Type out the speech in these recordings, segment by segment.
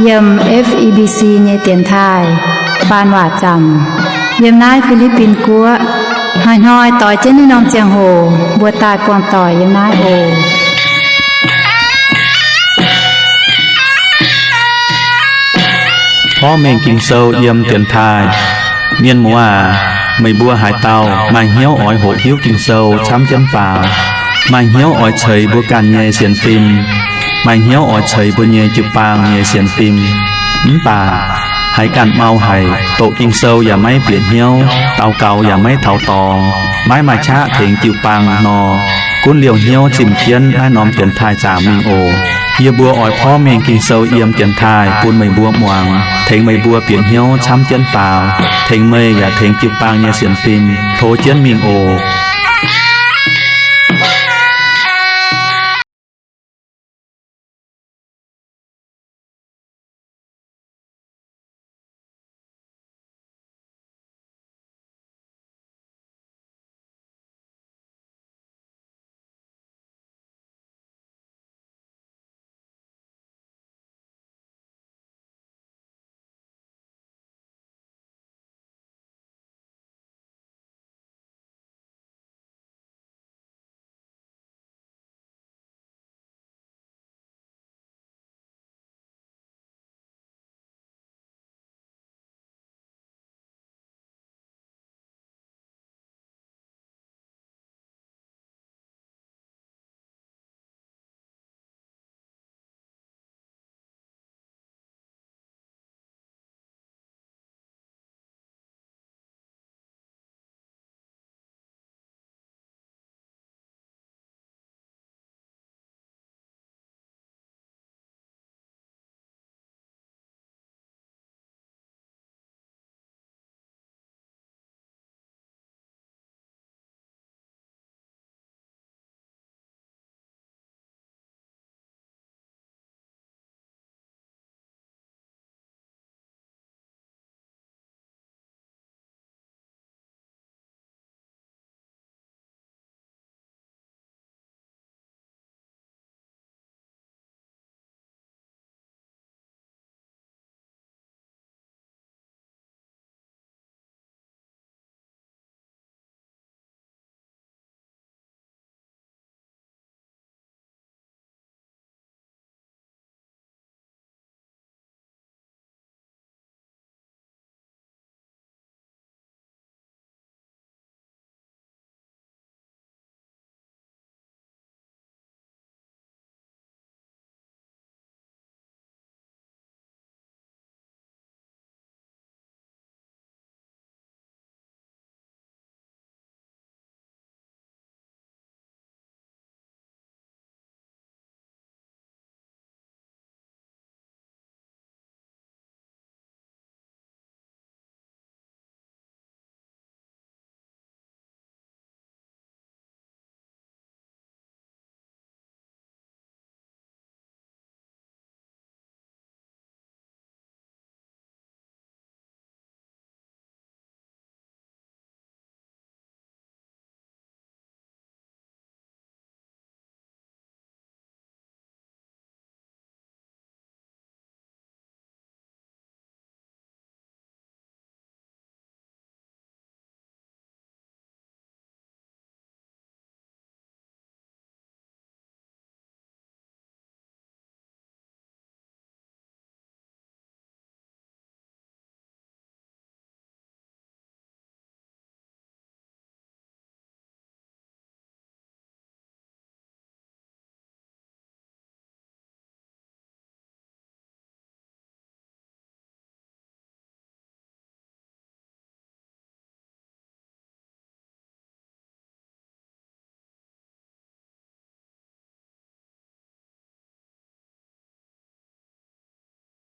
Yiem F E B C nyei dienx taaih faan waac zaamc, yiem naaiv Fi^li^bin Guoqv. Hnoi-hnoi doix jienv naaiv norm ziangh hoc mbuo daaih buangh doic yiem naaiv oc. Porv mengh Ging-Sou yiem dienx taaih. Mienh muoz aac, meih mbuo haaix dauh maaih hnyouv oix hoqc hiuv Ging-Sou camv jienv faaux, maaih hnyouv oix ceix mbuo ganh nyei sienx fim, maaih hnyouv oix ceix mbuo nyei jiu-baang nyei sienx fim. Mv baac haiz ganh mau haic, doqc Ging-Sou yaac maiv bieqc hnyouv, daux gaux yaac maiv taux dorngx, maiv maaih qaqv tengx jiu-baang nor, gunv liouh hnyouv zimh jienv naaiv norm dienx taaih zaamc mingh oc. Yie mbuo oix porv mengh Ging-Sou yiem dienx taaih bun meih mbuo muangx, tengx meih mbuo bieqc hnyouv camv jienv faaux, tengx meih yaac tengx jiu-baang nyei sienx fim hlo jienv mingh oc.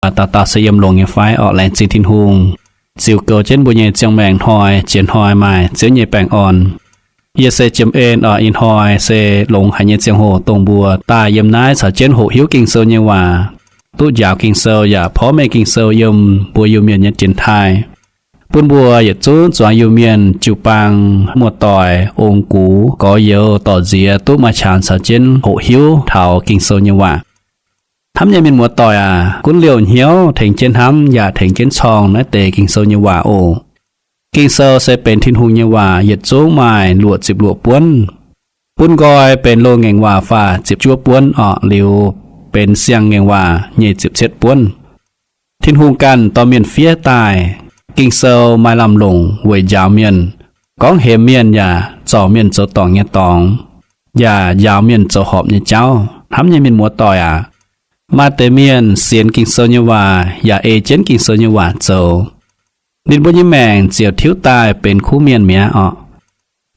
Dauh dauh se yiem longx nyei fai orqc? Laengz zingh Tin-Hungh ziux goux jienv mbuo nyei ziangh maengc hnoi jiex hnoi maaih Ziouv nyei baengh orn. Yie se Jiem En orqc. Ih hnoi se longx haic nyei ziangh hoc dongh mbuo daaih yiem naaiv caux jienv hoqc hiuv Ging-Sou nyei waac, duqv njaaux Ging-Sou yaac porv mengh Ging-Sou yiem mbuo Iu-Mienh nyei dienx taaih, bun mbuo yietc zungv zuangx Iu-Mienh jiu-baang, muoz-doic, ong-gux, gorx-youz, dorc-nziex duqv maaih qangx caux jienv hoqc hiuv taux Ging-Sou nyei waac. Hnamv nyei mienh muoz-doic aac, gunv liouh hnyouv tengx jienv hnamv yaac tengx jienv corng naaiv deix Ging-Sou nyei waac oc. Ging-Sou se benx Tin-Hungh nyei waac, yietc zungv maaih luoqc ziepc luoqc buonv. Bun nqoi benx loz-ngaengc waac faah ziepc juov buonv orqc, liuz benx siang-ngaengc waac nyei ziepc cietv buonv. Tin-Hungh ganh dorh mienh fiev daaih. Ging-Sou maaih lamh longc weic njaaux mienh, gorngv hemx mienh yaac zorc mienh zoux dorngc nyei dorngx, yaac njaaux mienh zoux horpc nyei jauv. Hnamv nyei mienh muoz-doic aac, maaih deix mienh sienx Ging-Sou nyei waac yaac ei jienv Ging-Sou nyei waac zoux, ninh mbuo nyei maengc ziouc tiuv daaih benx kuv mienh mi'aqv orqc.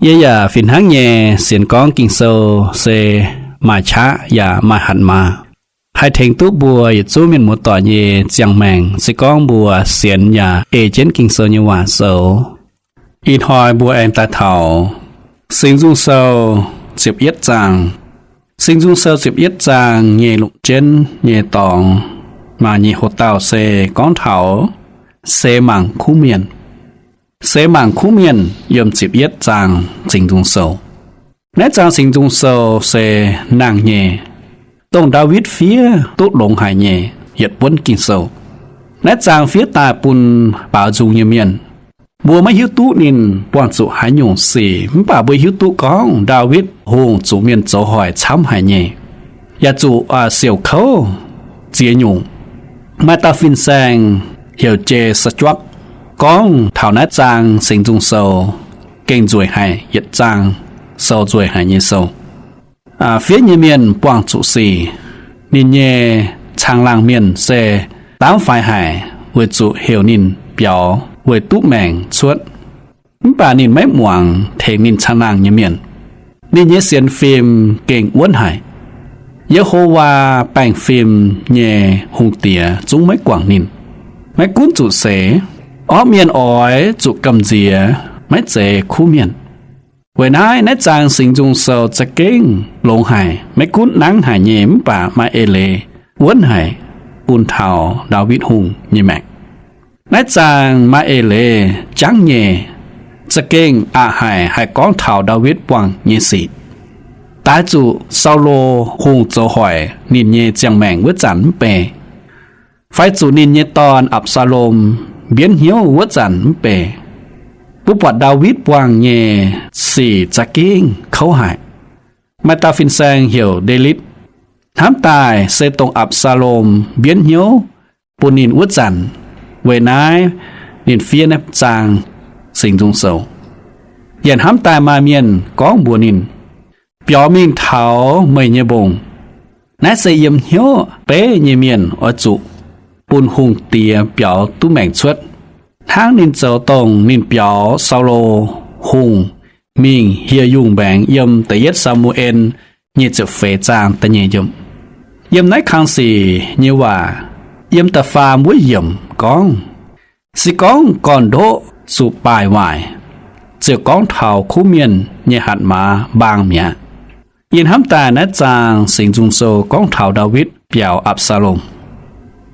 Yie yaac fih hnangv nyei sienx gorngv Ging-Sou se maaih qaqv yaac maaih hatc maaz, haih tengx duqv mbuo yietc zungv mienh muoz-doic nyei ziangh maengc, se gorngv mbuo sienx yaac ei jienv Ging-Sou nyei waac zoux. Ih hnoi mbuo aengx daaih taux Singx Nzung Sou ziepc yietv zaang. Singx Nzung Sou ziepc yietv zaang nyei longc jienv nyei dorngx maaih nyei hoc-dauh se gorngv taux seix mangc kuv mienh. Seix mangc kuv mienh yiem ziepc yietv zaang Singx Nzung Sou. Naaiv zaang Singx Nzung Sou se nangh nyei, dongh Ndaawitv fiev duqv longx haic nyei yietc buonv Ging-Sou. Naaiv zaang fiev daaih bun baaux nzung nyei mienh. Mbuo maiv hiuv duqv ninh buangh zuqc haaix nyungc sic, mv baac mbuo hiuv duqv gorngv Ndaawitv Hungh zuqc mienh zoux hoic camv haic nyei, yaac zuqc siouc kouv ziex nyungc. Maaih dauh fin-saeng heuc Jay Schwartz gorngv taux naaiv zaang Singx Nzung Sou gengh nzueic haic, yietc zaang sou nzueic haic nyei sou. Fiev nyei mienh buangh zuqc sic. Ninh nyei caangh laangh mienh se daamv faix haic, weic zuqc heuc ninh biaux weic duqv maengc cuotv. Mv baac ninh maiv muangx tengx ninh caangh laangh nyei mienh. Ninh nyei sienx fim gengh wuonv haic. Ye^ho^waa baengh fim nyei hungh diex zungv maiv guangc ninh. Maiv gunv zuqc seix, orqv mienh oix zuqc gamh nziex, maiv zeiz kuv mienh. Weic naaiv, naaiv zaang Singx Nzung Sou za'gengh longx haic, maiv gunv nangv haic nyei, mv baac maaih eix leiz wuonv haic bun taux Ndaawitv Hungh nyei maengc. Naaiv zaang maaih eix leiz jangv nyei, za'gengh aqc haic haih gorngv taux Ndaawitv buangh nyei sic. Daaih zuqc Saulo Hungh zoux hoic ninh nyei ziangh maengc wuov zanc mv bei, fai zuqc ninh nyei dorn, Apc^saa^lom, mbienv hnyouv wuov zanc mv bei, mbuo buatc Ndaawitv buangh nyei sic za'gengh kouv haic. Maaih dauh fin-saeng heuc Nde^litv, hnamv daaih se dongh Apc^saa^lom mbienv hnyouv bun ninh wuov zanc, weic naaiv ninh fiev naaiv zaang Singx Nzung Sou. Yaac hnamv daaih maaih mienh gorngv mbuox ninh, biaux mingh taux meih nyei mbong. Naaiv se yiem hnyouv beiv nyei mienh oix zuqc bun hungh diex biaux duqv maengc cuotv, hnangv ninh zoux dongh ninh biaux Saulo Hungh mingh hieh yungh mbaengx yiem Da'yietv Saa^mu^en nyic ziepc feix zaang da'nyeic yiemc. Yiem naaiv kang sic nyei waac, yiem da'faam wuov yiemc gorngv, se gorngv gorn-ndoqv zuqc baaic waaic, ziouc gorngv taux kuv mienh nyei hatc maaz mbaang mi'aqv. Yie hnamv daaih naaiv zaang Singx Nzung Sou gorngv taux Ndaawitv biaux Apc^saa^lom.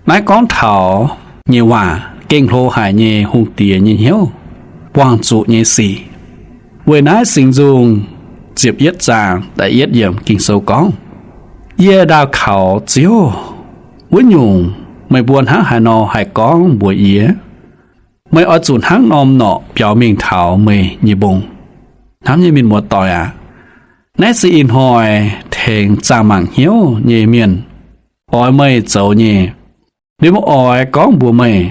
Naaiv gorngv taux nyei waac gengh hlo haic nyei hungh diex nyei hnyouv, buangh zuqc nyei sic. Weic naaiv Singx Nzung ziepc yietv zaang da'yietv yiemc Ging-Sou gorngv, yie ndaauh kaux Ziouv, wuov nyungc, meih mbuo hnangv haaix nor haih gorngv mbuox yie, meih oix zuqc hnangv norm norqc biaux mingh taux meih nyei mbong? Hnamv nyei mienh muoz-doic aac, naaiv se ih hnoi tengx zaah mangc hnyouv nyei mienh oix meih zoux nyei. Ninh mbuo oix gorngv mbuox meih,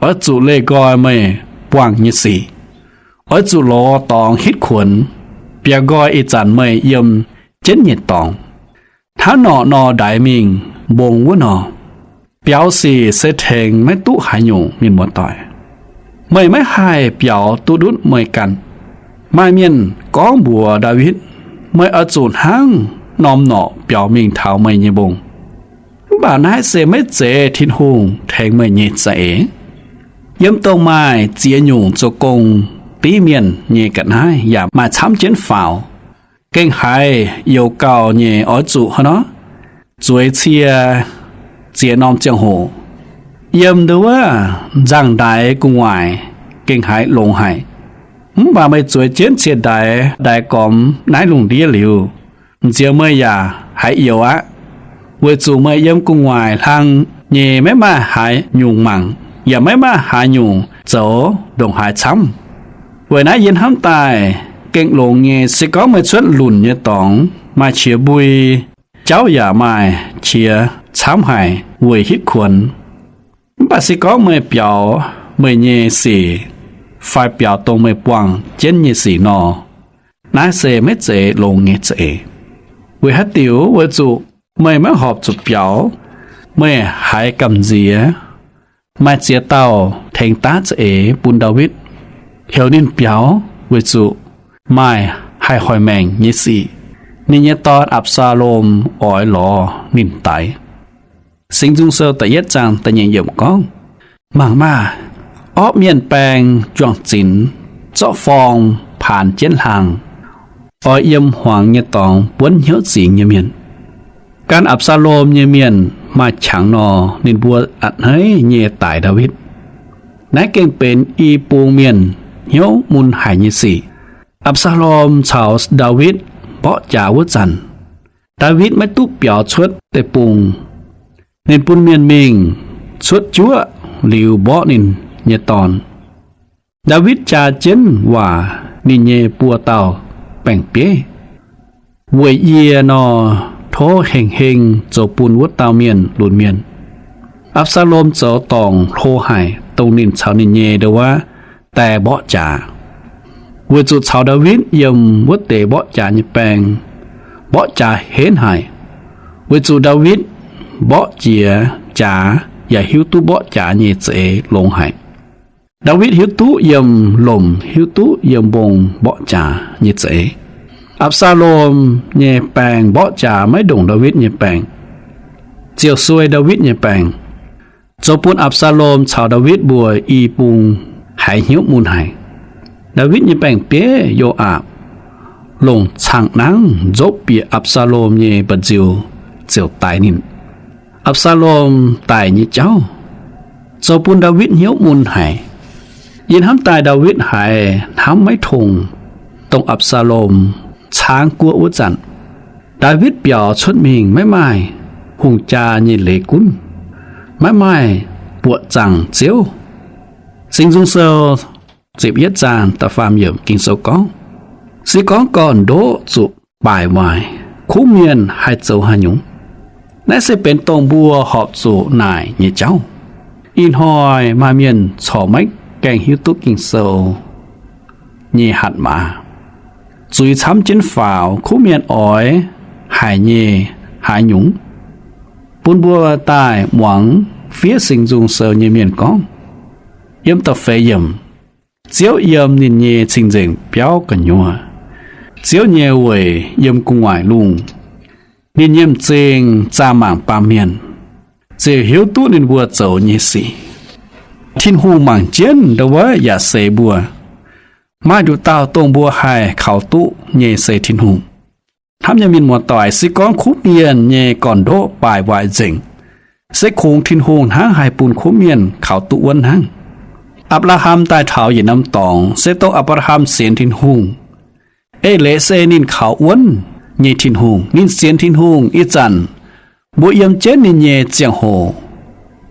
oix zuqc leih nqoi meih buangh nyei sic, oix zuqc lorz dorngx hitv kuonx, biaux nqoi ih zanc meih yiem jienv nyei dorngx, hnangv norqc nor ndaix mingh mbong wuov nor. Biaux sic se tengx maiv duqv haaix nyungc, mienh muoz-doic. Meih maiv haih biaux duqv ndutv meih ganh. Maaih mienh gorngv mbuox Ndaawitv, meih oix zuqc hnangv norm norqc biaux mingh taux meih nyei mbong. Mv baac naaiv se maiv zeiz Tin-Hungh tengx meih nyei za'eix. Yiem dongh maaih ziex nyungc zoux gong div mienh nyei ga'naaiv yaac maaih camv jienv faaux. Gengh haiz youz gauh nyei oix zuqc hnangv nor zueiz cie ziex norm ziangh hoc. Yiem nduov nzangh-ndaix gu'nguaaic gengh haiz longx haic. Mv baac meih zueiz jienv cie ndaix ndaix gormx naaiv lungh ndiev liuz, nziex meih yaac haiz youz aqv. weic zuqc meih yiem gu'nguaaic hlang nyei maiv maaih haaix nyungc mangc, yaac maiv maaih haaix nyungc zoux ndongc haaix camv. Weic naaiv yie hnamv daaih gengh longx nyei. Se gorngv meih cuotv lunc nyei dorngx maaih qiex mbui, jauv yaac maaih qiex camv haic weic hitv kuonx. Mv baac se gorngv meih biaux meih nyei sic fai biaux dongh meih buangh jienv nyei sic nor, naaiv se maiv zeiz longx nyei za'eix. Weic haaix diuc? Weic zuqc meih maiv horpc zuqc biaux, meih haiz gamh nziex. Maaih ziex dauh tengx daav za'eix bun Ndaawitv heuc ninh biaux, weic zuqc maaih haih hoic maengc nyei sic. Ninh nyei dorn, Apc^saa^lom, oix lorz ninh daix. Singx Nzung Sou da'yietv zaang da'nyeic yiemc gorngv, Mangc maah! Orqv mienh baeng juang-zinx, zorqv forng paanx jienv hlaang, oix yiem hmuangx nyei dorngx buonv hnyouv zingx nyei mienh. Gan Apc^saa^lom nyei mienh maaih qangx nor, ninh mbuo a'hneiv nyei daix Ndaawitv. Naaiv gengh benx i bung mienh hnyouv mun haic nyei sic. Apc^saa^lom caux Ndaawitv mborqv jaax wuov zanc, Ndaawitv maiv duqv biaux cuotv deic-bung. Ninh bun mienh mingh cuotv juoqv liuz mborqv ninh nyei dorn. Ndaawitv jaa jienv waac ninh nyei buo dauh baeng-bieiv, Weic yie nor, tov hengx-heng zoux bun wuov dauh mienh lunx mienh. Apc^saa^lom zoux dorngc hlo haic, dongh ninh caux ninh nyei ndouv wuov die mborqv jaax, weic zuqc caux Ndaawitv yiem wuov deix mborqv jaax nyei baeng mborqv jaax henv haic, weic zuqc Ndaawitv mborqv jiex jaax yaac hiuv duqv mborqv jaax nyei za'eix longx haic. Ndaawitv hiuv duqv yiem lomc, hiuv duqv yiem mbong mborqv jaax nyei za'eix. Apc^saa^lom nyei baeng mborqv jaax maiv ndongc Ndaawitv nyei baeng, ziouc suei Ndaawitv nyei baeng, zoux bun Apc^saa^lom caux Ndaawitv mbuo i bung haiz hnyouv mun haic. Ndaawitv nyei baeng-bieiv Yo^aapc longc caangh nangv nzopv bieqc Apc^saa^lom nyei mba'nziu ziouc daix ninh. Apc^saa^lom daic nyei jauv zoux bun Ndaawitv hnyouv mun haic. Yie hnamv daaih Ndaawitv haiz hnamv maiv tong dongh Apc^saa^lom caangv guoqv wuov zanc. Ndaawitv biaux cuotv mingh maiv maaih hungh jaa nyei leiz gunv, maiv maaih buoqc zaangc Ziouv. Singx Nzung Sou ziepc yietv zaang da'faam yiemc Ging-Sou gorngv, Se gorngv gorn-ndoqv zuqc baaic waaic, kuv mienh haih zoux haaix nyungc? Naaiv se benx dongh mbuo horpc zuqc naaic nyei jauv. Ih hnoi maaih mienh corc maiv gaengh hiuv duqv Ging-Sou nyei hatc maaz, zuiz camv jienv faaux, kuv mienh oix haic nyei haaix nyungc? Bun mbuo daaih muangx fiev Singx Nzung Sou nyei mienh gorngv, yiem da'feix yiemc, Ziouv yiem ninh nyei cing-nzengc biauv gu'nyuoz. Ziouv nyei weic yiem gu'nguaaic lungh. Ninh nyei m'zing zaah mangc baamh mienh, ziouc hiuv duqv ninh mbuo zoux nyei sic. Tin-Hungh mangc jienv ndau wuov yaac seix mbuo. Maaih nduqc dauh dongh mbuo haih kaux duqv nyei se Tin-Hungh. Hnamv nyei mienh muoz-doic, se gorngv kuv mienh nyei gorn-ndoqv baaic waaic nzengc, se kungx Tin-Hungh hnangv haih bun kuv mienh kaux duqv wuonv hnangv. Apc^laa^ham daaih taux yietc norm dorngx, se dongh Apc^laa^ham sienx Tin-Hungh. Eix leiz se ninh kaux wuonv nyei Tin-Hungh. Ninh sienx Tin-Hungh ih zanc, mbuo yiem jienv ninh nyei ziangh hoc,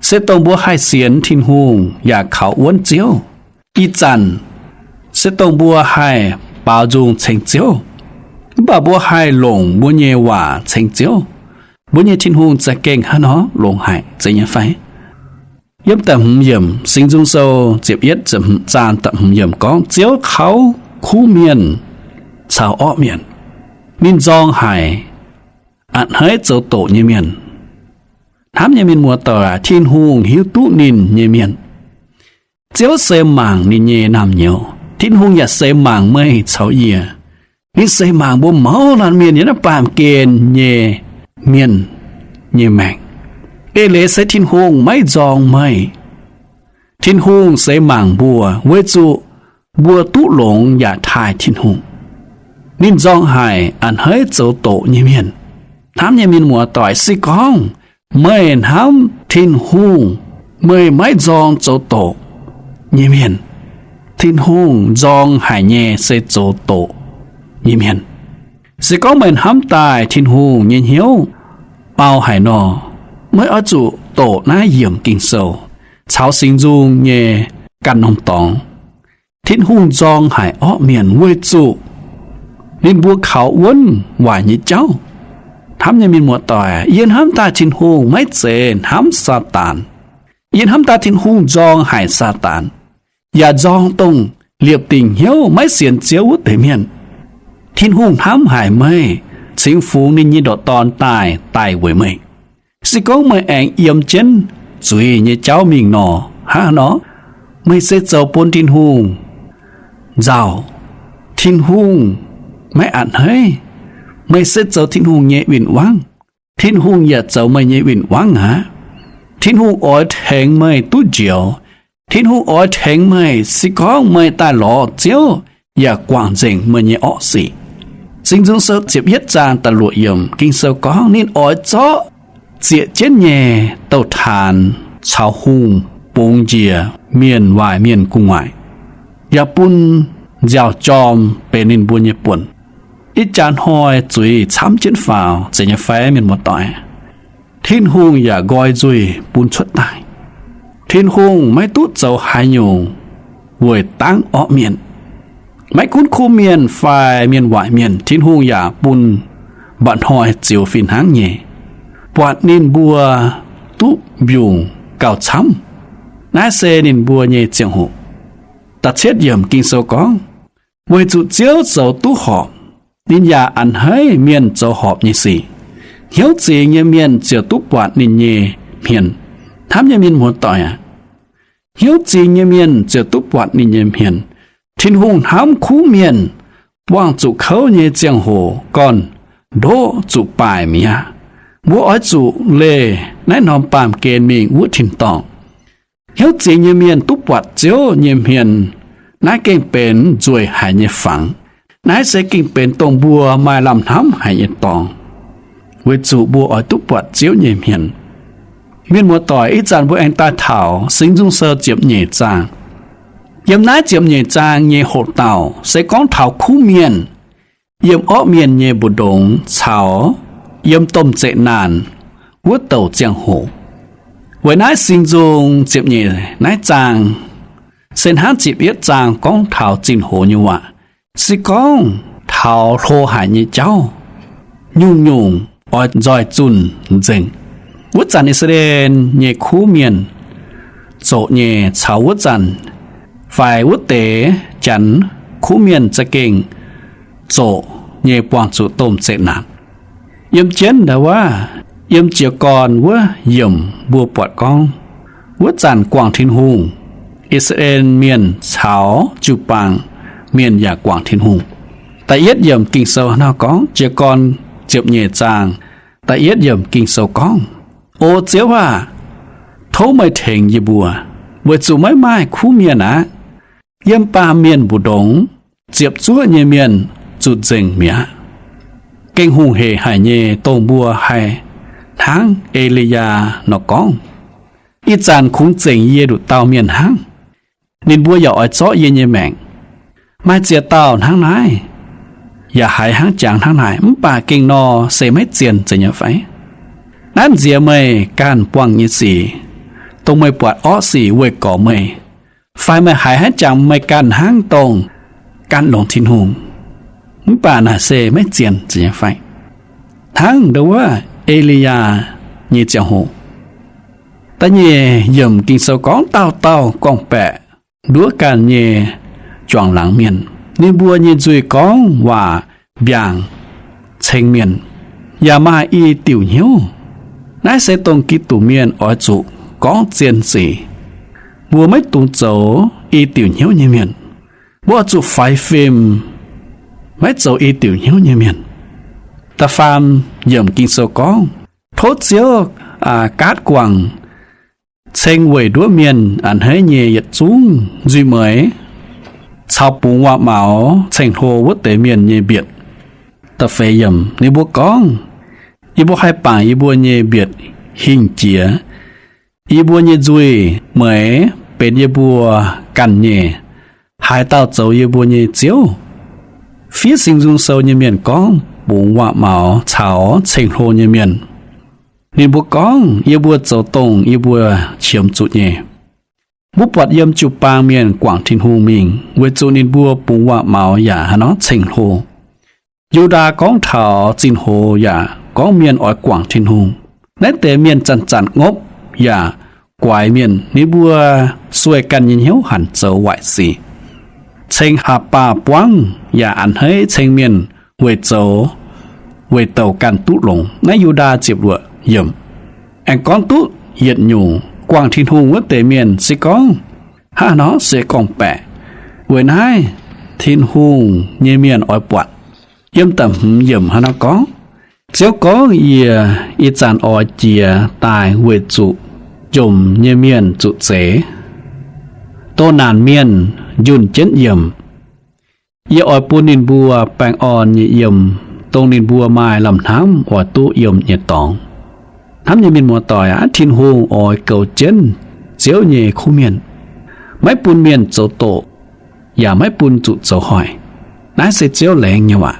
se dongh mbuo haih sienx Tin-Hungh yaac kaux wuonv Ziouv. Ih zanc se dongh mbuo haih baaux nzung ceng Ziouv, mv baac mbuo haih longc mbuo nyei waac ceng Ziouv, mbuo nyei Tin-Hungh za'gengh hnangv nor longx haic, zeiz nyei fai? Yiem da'hmz yiemc, Singx Nzung Sou ziepc yietv zaang da'hmz yiemc gorngv, Ziouv kauv kuv mienh caux orqv mienh. Ninh nzorng haic a'hneiv zoux doqc nyei mienh. Hnamv nyei mienh muoz-doic aac, Tin-Hungh hiuv duqv ninh nyei mienh. Ziouv se mangc ninh nyei naamh nyouz. Tin-Hungh yaac se mangc meih caux yie. Ninh se mangc mbuo mouz laanh mienh yiem naaiv baamh gen nyei mienh nyei maengc. Eix leiz se Tin-Hungh maiv nzorng meih. Tin-Hungh se mangc mbuo weic zuqc mbuo duqv longx yaac taaih Tin-Hungh. Ninh nzorng haic a'hneiv zoux doqc nyei mienh. Hnamv nyei mienh muoz-doic, se gorngv meih hnamv Tin-Hungh, meih maiv nzorng zoux doqc nyei mienh. Tin-Hungh nzorng haic nyei se zoux doqc nyei mienh. Se gorngv meih hnamv daaih Tin-Hungh nyei hnyouv, bau haic nor, meih oix zuqc doqc naaiv yiemc Ging-Sou caux singx nzung nyei ganh norm dorngx. Tin-Hungh nzorng haic orqv mienh weic zuqc ninh mbuo kaux wuonv waaic nyei jauv. Hnamv nyei mienh muoz-doic, yie hnamv daaih Tin-Hungh maiv zeiz hnamv Saadaan. Yie hnamv daaih Tin-Hungh nzorng haic Saadaan, yaac nzorng dongh liepc dingc hnyouv maiv sienx Ziouv wuov deix mienh. Tin-Hungh hnamv haic meih cingx fungx ninh nyei ndoqc Dorn daaih, daaih weic meih. Se gorngv meih aengx yiem jienv zuiz nyei jauv mingh nor, hnangv nor, meih se zoux bun Tin-Hungh nzauh. Tin-Hungh maiv a'hneiv. Meih se zoux Tin-Hungh nyei win-wangv. Tin-Hungh yaac zoux meih nyei win-wangv aqv. Tin-Hungh oix tengx meih duqv njoux. Tin-Hungh oix tengx meih, se gorngv meih daaih lorz Ziouv yaac guangc nzengc meih nyei orqv sic. Singx Nzung Sou ziepc yietv zaang da'luoqc yiemc Ging-Sou gorngv ninh oix zorqv zieqc jienv nyei douz-taanx caux hungh bungx njiec mienh waaic mienh gu'nguaaic, yaac bun nziaaux jorm benx ninh mbuo nyei buonc. Ih jaax hnoi zuiz camv jienv faaux zeiz nyei fai, mienh muoz-doic? Tin-Hungh yaac nqoi nzuih bun cuotv daaih. Tin-Hungh maiv duqv zoux haaix nyungc weic dangv orqv mienh. Maiv gunv kuv mienh fai mienh waaic mienh, Tin-Hungh yaac bun mba'hnoi ziux fih hnangv nyei, buatc ninh mbuo duqv mbiungc gauh camv. Naaiv se ninh mbuo nyei ziangh hoc. Da'cietv yiemc Ging-Sou gorngv, weic zuqc Ziouv zoux duqv horpc, ninh yaac a'hneiv mienh zoux horpc nyei sic. Hnyouv zingx nyei mienh ziouc duqv buatc ninh nyei hmien. Hnamv nyei mienh muoz-doic aac, hnyouv zingx nyei mienh ziouc duqv buatc ninh nyei hmien. Tin-Hungh hnamv kuv mienh. Buangh zuqc kouv nyei ziangh hoc gorn-ndoqv zuqc baaic mi'aqv. Mbuo oix zuqc leih naaiv norm baamh gen mingh wuov tin-dorngh. Hnyouv zingx nyei mienh duqv buatc Ziouv nyei hmien. Naaiv gengh benx nzueic haic nyei fangx. Naaiv se gengh benx dongh mbuo maaih lamh hnamv haic nyei dorngx, weic zuqc mbuo oix duqv buatc Ziouv nyei hmien. Mienh muoz-doic, ih zanc mbuo aengx daaih taux Singx Nzung Sou ziepc nyeic zaang. Yiem naaiv ziepc nyeic zaang nyei hoc dauh se gorngv taux kuv mienh yiem orqv mienh nyei mbu'ndongx caux yiem domh zeqc naanc wuov douc ziangh hoc. Weic naaiv Singx Nzung ziepc nyeic naaiv zaang se hnangv ziepc yietv zaang gorngv taux zinh hoz nyei waac. Se gorngv taux hlo haic nyei jauv, nyungc-nyungc oix nzoih zunh nzengc. Wuov zanc I^saa^laa^en nyei kuv mienh zoqc nyei caux wuov zanc fai wuov deix Janx kuv mienh za'gengh zoqc nyei buangh zuqc domh zeqc naanc. Yiem jienv ndau wuov, yiem jiez gorn wuov yiemc mbuo buatc gorngv, wuov zanc guangc Tin-Hungh, I^saa^laa^en Mienh caux jiu-baang mienh yaac guangc Tin-Hungh. Da'yietv yiemc Ging-Sou hnangv gorngv, jiez gorn ziepc nyeic zaang, da'yietv yiemc Ging-Sou gorngv, O Ziouv aah! Tov meih tengx yie mbuo, weic zuqc maiv maaih kuv mienh aqv. Yiem baamh mienh mbu'ndongx, ziepc zuoqv nyei mienh zuqc nzengc mi'aqv. Gengh hungh heic haic nyei, dongh mbuo haih hnangv E^li^yaa nor gorngv, Ih zanc kungx zengc yie nduqc dauh mienh hnangv. Ninh mbuo yaac oix zorqv yie nyei maengc. Maaih ziex dauh hnangv naaiv, yaac haiz hnangv jangx hnangv naaic, mv baac gengh nor se maiv zien zeiz nyei fai? Naaiv nziex meih ganh buangh nyei sic, dongh meih buatc orqv sic weih gorx meih, fai meih haiz hnangv jangx meih ganh hnangv dongh gan longx Tin-Hungh, mv baac naaic se maiv zien zeiz nyei fai? Hnangv ndau wuov E^li^yaa nyei ziangh hoc. Da'nyeic yiemc Ging-Sou gorngv dauh dauh gorngv-baeqc nduov ganh nyei juangc laangz mienh. Ninh mbuo nyei nzuih gorngv waac mbiaangc ceng mienh, yaac maaih i diuc hnyouv. Naaiv se dongh Giduc mienh oix zuqc gorngv zien sic. Mbuo maiv dungx zoux i diuc hnyouv nyei mienh. Mbuo oix zuqc faix fim, maiv zoux i diuc hnyouv nyei mienh. Da'faam yiemc Ging-Sou gorngv, tov Ziouv gaatv guangc ceng weic nduov mienh a'hneiv nyei yietc zungv nzuih mueiz, caux bungx waac-maux ceng-hlo wuov deix mienh nyei mbietc. Da'feix yiemc, ninh mbuo gorngv, yie mbuo haih bangc yie mbuo nyei mbietc hingh jiex. Yie mbuo nyei nzuih mueiz benx yie mbuo ganh nyei. Haaix dauh zoux yie mbuo nyei ziouv? Fiev Singx Nzung Sou nyei mienh gorngv bungx waac-maux caux ceng-hlo nyei mienh, Ninh mbuo gorngv, yie mbuo zoux dongh yie mbuo qiemx zuqc nyei. Mbuo buatc yiem jiu-baang mienh guangc Tin-Hungh mingh weic zuqc ninh mbuo bungx waac-maux yaac haaix nor ceng-hlo. Yu^ndaa gorngv taux zinh hoz yaac gorngv mienh oix guangc Tin-Hungh. Naaiv deix mienh zanc-zanc ngopv yaac guaix mienh, ninh mbuo sueih ganh nyei hnyouv hanc zoux waaic sic, ceng haac baah buangv yaac a'hneiv ceng mienh weic zoux, weic douc ganh duqv longx. Naaiv Yu^ndaa ziepc luoqc yiemc aengx gorngv duqv yietc nyungc. Guangc Tin-Hungh wuov deix mienh se gorngv hnangv haaix nor se gorngv-baeqc. Weic naaiv Tin-Hungh nyei mienh oix buatc. Yiem da'hmz yiemc hnangv nor gorngv, Ziouv gorngv, yie ih zanc oix jiez daaih weic zuqc njomc nyei mienh zuqc zeix, doh naanc mienh njunh jienv yiemc. Yie oix bun ninh mbuo baengh orn nyei yiem, dongh ninh mbuo maaih lamh hnamv oix duqv yiem nyei dorngx. Hnamv nyei mienh muoz-doic aac, Tin-Hungh oix goux jienv Ziouv nyei kuv mienh, maiv bun mienh zoux doqc, yaac maiv bun zuqc zoux hoic. Naaiv se Ziouv laengz nyei waac.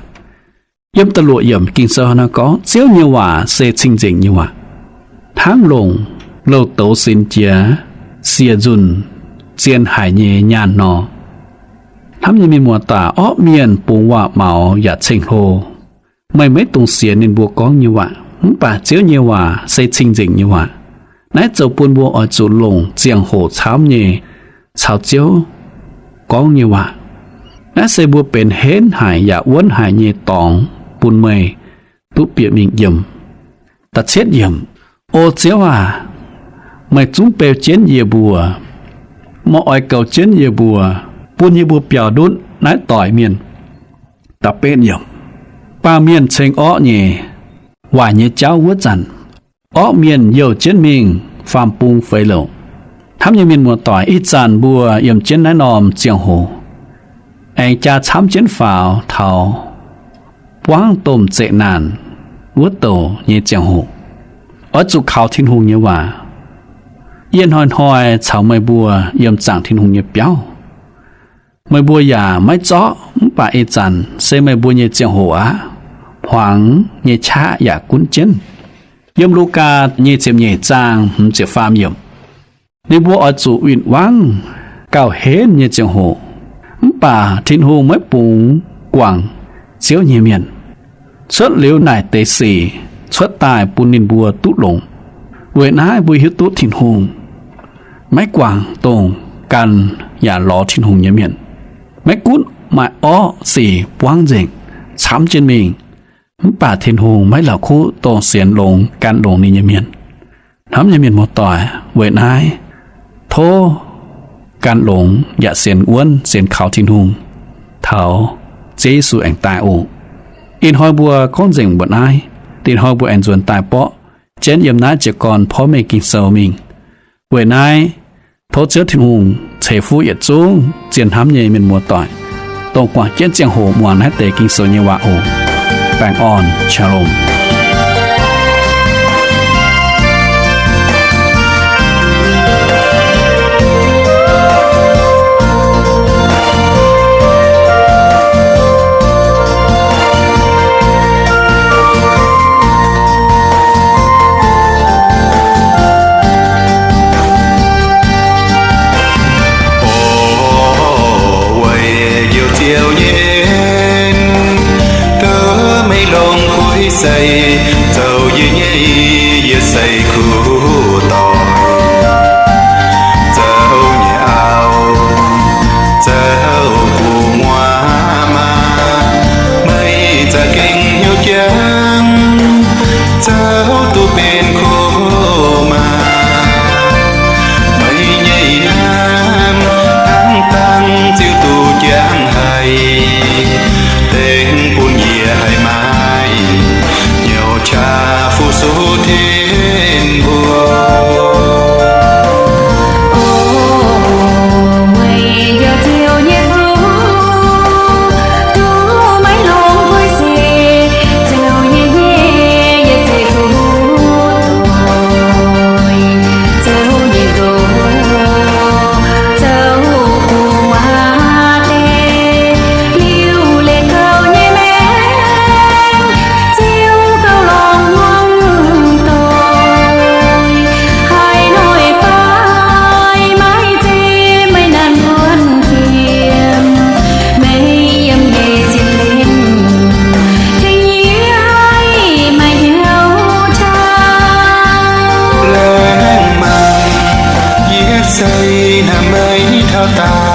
Yiem da'luoqc yiemc Ging-Sou hnangv naaiv gorngv, Ziouv nyei waac se cing-nzengc nyei waac, hnangv longc louh douz sinx jiex, siec nzunc zien haic nyei nyaanh nor. Hnamv nyei mienh muoz-doic, orqv mienh bungx waac-maux yaac ceng-hlo. Meih maiv dungx sienx ninh mbuo gorngv nyei waac, mv baac Ziouv nyei waac se cing-nzengc nyei waac. Naaiv zoux bun mbuo oix zuqc longc ziangh hoc camv nyei caux Ziouv gorngv nyei waac. Naaiv se mbuo benx henv haic yaac wuonv haic nyei dorngx bun meih duqv bieqc mingh yiem. Da'cietv yiemc, O Ziouv aac, meih zungv beu jienv yie mbuo. Meih oix goux jienv yie mbuo, bun yie mbuo biaux ndutv naaiv doic mienh. Da'betv yiemc, baamh mienh ceng orqv nyei, waaic nyei jauv wuov zanc, orqv mienh youh jienv mingh faam-bung feix louc. Hnamv nyei mienh muoz-doic, ih zanc mbuo yiem jienv naaiv norm ziangh hoc aengx jaa camv jienv faaux taux buangv domh zeqc naanc wuov douc nyei ziangh hoc, oix zuqc kaux Tin-Hungh nyei waac. Yie hnoi-hnoi caux meih mbuo yiem zaangc Tin-Hungh nyei biauv. Meih mbuo yaac maiv zorqv, mv baac ih zanc se meih mbuo nyei ziangh hoc aqv. Hmuangx nyei qaqv yaac gunv jienv. Yiem Lugaa nyei ziepc nyeic zaang hmz ziepc faam yiemc, ninh mbuo oix zuqc win-wangv gauh henv nyei ziangh hoc, mv baac Tin-Hungh maiv bungx guangc Ziouv nyei mienh. Cuotv liuz naaic deix sic cuotv daaih bun ninh mbuo duqv longx. Weic naaiv mbuo hiuv duqv Tin-Hungh maiv guangc dongh gan yaac lorz Tin-Hungh nyei mienh. Maiv gunv maaih orqv sic buangv nzengc camv jienv mingh, mv baac Tin-Hungh maiv la'kuqv dongh sienx longx gan longx ninh nyei mienh. Hnamv nyei mienh muoz-doic, weic naaiv tov gan longx yaac sienx wuonv, sienx kaux Tin-Hungh taux Ziouv Yesu aengx daaih oc. Ih hnoi mbuo gorngv nzengc mbuoqc naaiv. Dinh hnoi mbuo aengx nzuonx daaih borqv jienv yiem naaiv jiez gorn porv mengh Ging-Sou mingh. Weic naaiv tov Ziouv Tin-Hungh ceix fuqv yietc zungv zien hnamv nyei mienh muoz-doic, dongh guangc jienv ziangh hoc muangx naaiv deix Ging-Sou nyei waac oc. Baengh orn, Shalom. Weic njoux Ziouv nyei en, duqv meih longx kuiv seix, daaih.